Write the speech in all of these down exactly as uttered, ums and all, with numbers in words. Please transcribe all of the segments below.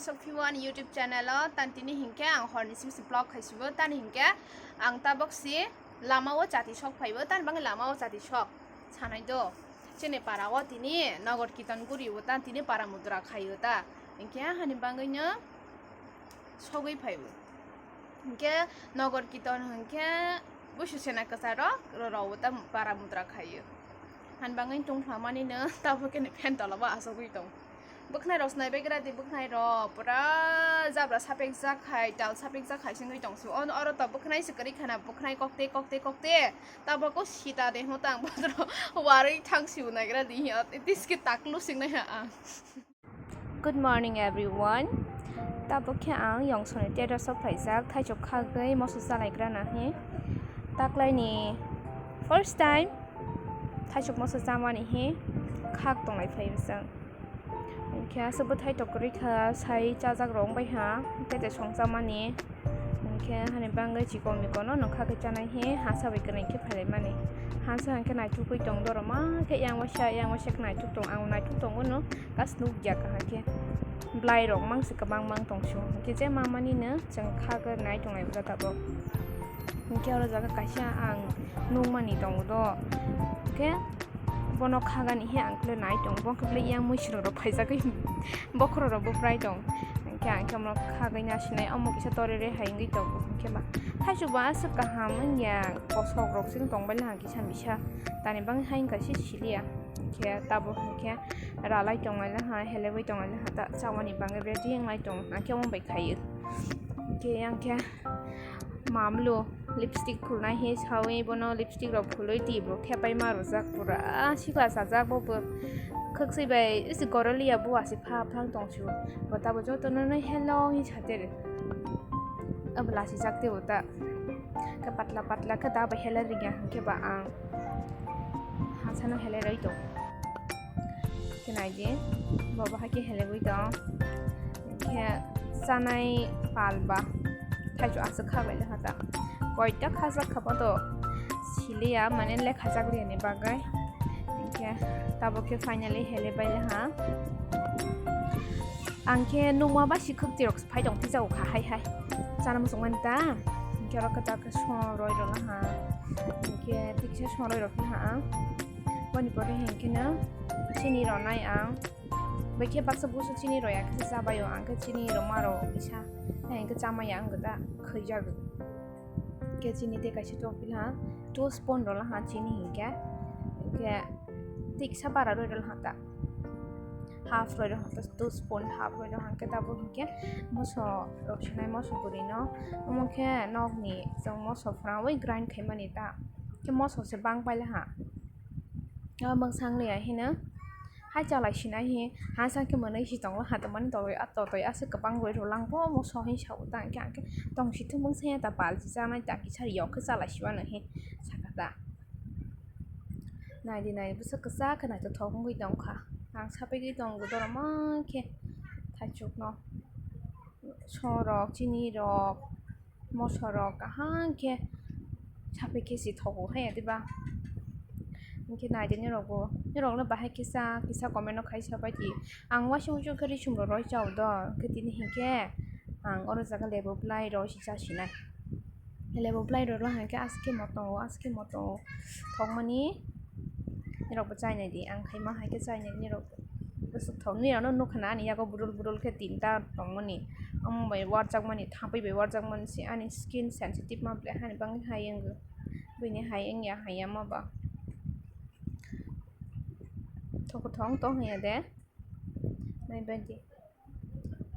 Sokphiwan YouTube channel o tan tini hinkhe ang horni simi si vlog khaisibo, tani hinkhe ang tabok si lama o chati sok phaibo, tani bangwi lama o chati sok sanai do. Chini para o tini nogor kiton guri o tan tini para mudra khai o ta, hinkhe hani bangwi no sogwi phaibo. Hinkhe nogor kiton hinkhe busu sena kwcharo roro o ta para mudra khai o. Hani bangwi tong phlamani no tabok khe ni phen tola bo asogwi tong. Bwkhnai rok snai bai gra di, bwkhnai rok pura jabra sapek jak hai, tal sapek jak hai singwi tong si. On oro to bwkhnai se kwrwi khana, bwkhnai kokte, kokte, kokte. Tabok ko sita de hota ang bodro warwi thang si unai gra di hi, tis ke taklu singnai ha ang. Good morning everyone. Tabok khe ang Yongsoni terrace o phaijak, thaichuk khagwi moso chalaigra na hi. Taklaini first time thaichuk moso chamani hi khak tonglai phai bwswng. Hinkhe aswk bwthai tok kwrwi kha, sai chajak rok wng bai ha, tei tei song chamani. Hinkhe hani bangwi chikon mikon no nokha khe chanai hi, hasa bai kwrwi khe phailaimani. Hasa hinkhe naithugwi tong, doroma khe yang waisa, yang waisa khe naithug tong, ang naithug tongo no, gas nukya kaham khe. Bwlai rok mangsi kwbang mang tong sio, hinkhe je mamani no chwng kha khe nai tonglai bwsa tabok. Hinkhe oro jaga kaisa ang nukmani tongo do, hinkhe bono khagani he ang khe nai tong, bo khe yang mui srwng rok phaijagwi bokhorok rok bo bwrai tong, hinkhe ang khe omo khagwi nasinai, omo kisa torere hai wngwi tongo, hinkhe ba thaichuk bo aswk kaham wngya, kosok rok se tongbai laha kisa misa, tani bangwi hai wngkha se siliya, hinkhe tabok hinkhe ralai tonglai laha, helebwi tonglai laha, ta chamani bangwi ready wnglai tong, hinkhe omo bai khaio, hinkhe yang khe. Mamlo lipstick khulnai he sawi bono lipstick rok khulwi twi bo thepai ma rwjak pura sikla sajak bo bo khwksui bai isi gorolia bo aswk pha phang tong sio bo tabo joto no hello he satere abo lasi jak tei bo ta khe patla patla khe da bai helai rwngya hwnkhe ba ang hasano helai rwi tong. Khe nai di, bo bahai khe helebwi tong. Khe chanai pal ba, thaichuk aswk kha bai le hata. Koita khajak kha bo to siliya, mane lekhajak liya ni bagwi. Khe tabok khe finally helebai le ha. Ang khe nukma ba si khwk tirok phai tong tei jago kha hai hai. Chana muchung mani ta. Khe oro kwtal khe song roi rw laha. Khe tiksa song roi rw khe ha ang. Boni pore hinkhe no chini rwnai ang. Bai khe baksa busu chini rwya khe chabaio, ang khe chini rwma rw kisa. Hai hinkhe chamaya wng da khwijagwi. Khe chini tei kaisa tongphila two spoon rw laha chini hinkhe. Hinkhe tiksa bara rwi rw laha ta. Half rwi rw laha ta, two spoon half rwi rw laha hinkhe tabuk hinkhe moso rw sinai moso guri no. Omo khe nokni chwng moso phwrangwi grind khaimani ta. Khe moso se bang pai laha. O mungsang liya hino. Hai chalai sinai hi, ha sa khe mwnwi si tongla ha tongmani toloi a totoi aswk kwbang roi rw lang bo moso hin sa o ta hinkhe ang khe tong si thung mungsang ya ta balchi chanai ta kisa yok khe chalai si mano hi saka ta. Nai di nai bwswk kwchak khe naithothok wngwi tong kha. Ang sapigwi tongo doroma khe thaichuk no. Song rok, chini rok, moso rok kaham khe saphi khe si thogo hai ya diba? Hinkhe nai di nirok bo, nirok no bahai kisa kisa comment no khai sa pai di. Ang waisa waisa khe risum rok roi chao do, hinkhe tini hinkhe ang oro jaga lebu bwlai roi si cha sinai. Lebu bwlai rw rw hai khe aske moto, aske moto thokmani nirok bo chainai di, ang khaima hai khe chainai nirok bwswk thok. Nirok no nukha na ani yago budul budul khe tinta tongmani, omo bai warjakmani, thapwi bai warjakmani se ani skin sensitive ma ble hani bangwi hai wngwi, buini hai wngya hai ya ma ba. Thok thong tong haya de. Nai bai di.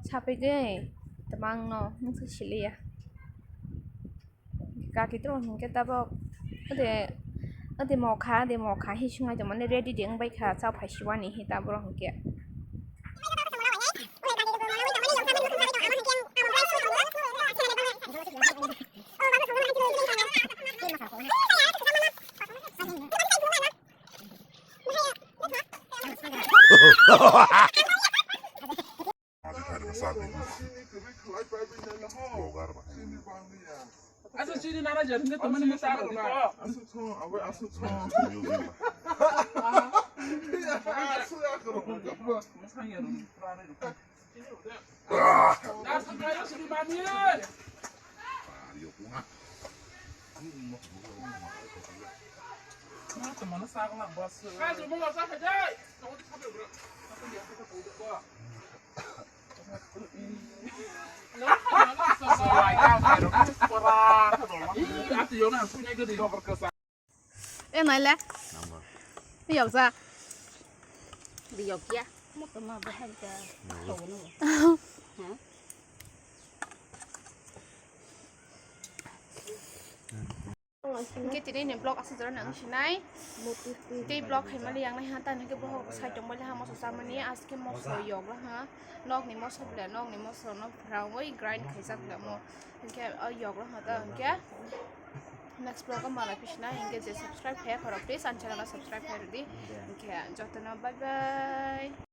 Sapigwi twmang no mungsa siliya. Kaki tro hinkhe tabok ode ode mokha ode mokha hi sungai tongmani ready de wngbai kha cha phai siwani hi taboro hinkhe. Asu chini nana jar hingke tomani musa rok ko. Asu cho, abai asu cho. Asu ya koro. Musa ya rok. E nai le. Number. Yok ja. Yok ya. Mo to ma bahai ka. Hingke tini ni vlog asuk jora nang sinai. Tei vlog hai mali yang nai ha ta hingke boho sai tong mali ha moso samani aske moso yok la ha. Nok ni moso bela nok ni moso no phrawi grind khaijak bela mo. Hingke o yok la ha ta hingke. Next vlog o malai phi sinai hingke je subscribe khe khoro please ang channel o subscribe khe rwdi. Hingke jotono bye bye.